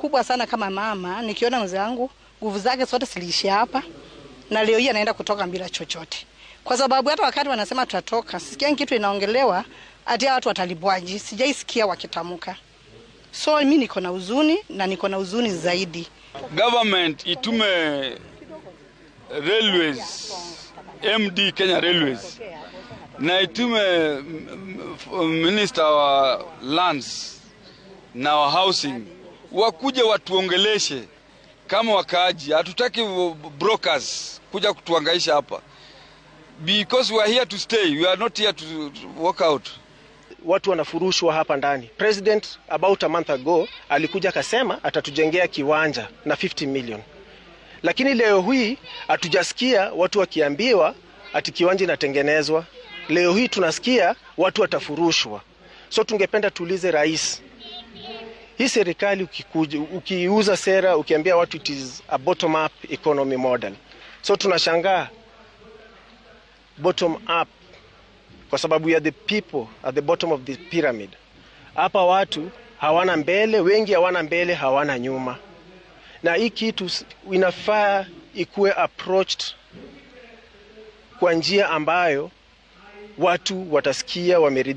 Kubwa sana kama mama, nikiona mzee wangu nguvu zake zote ziliishia hapa, na leo hii anaenda kutoka bila chochote, kwa sababu hata wakati wanasema tutatoka, sikia kitu inaongelewa ati watu watalipwaje, sijaisikia wakitamka. So mi niko na huzuni na niko na huzuni zaidi. Government itume railways, MD Kenya Railways, na itume minister wa lands na wa housing, wakuje watuongeleshe kama wakaaji. Hatutaki brokers kuja kutuangaisha hapa because we are here to stay, we are not here to walk out. Watu wanafurushwa hapa ndani. President about a month ago alikuja akasema atatujengea kiwanja na 50 million, lakini leo hii hatujasikia watu wakiambiwa ati kiwanja inatengenezwa. Leo hii tunasikia watu watafurushwa. So tungependa tuulize rais, hii serikali ukikuja, ukiuza sera, ukiambia watu it is a bottom up economy model, so tunashangaa bottom up kwa sababu we are the people at the bottom of the pyramid. Hapa watu hawana mbele, wengi hawana mbele, hawana nyuma, na hii kitu inafaa ikuwe approached kwa njia ambayo watu watasikia wameridhika.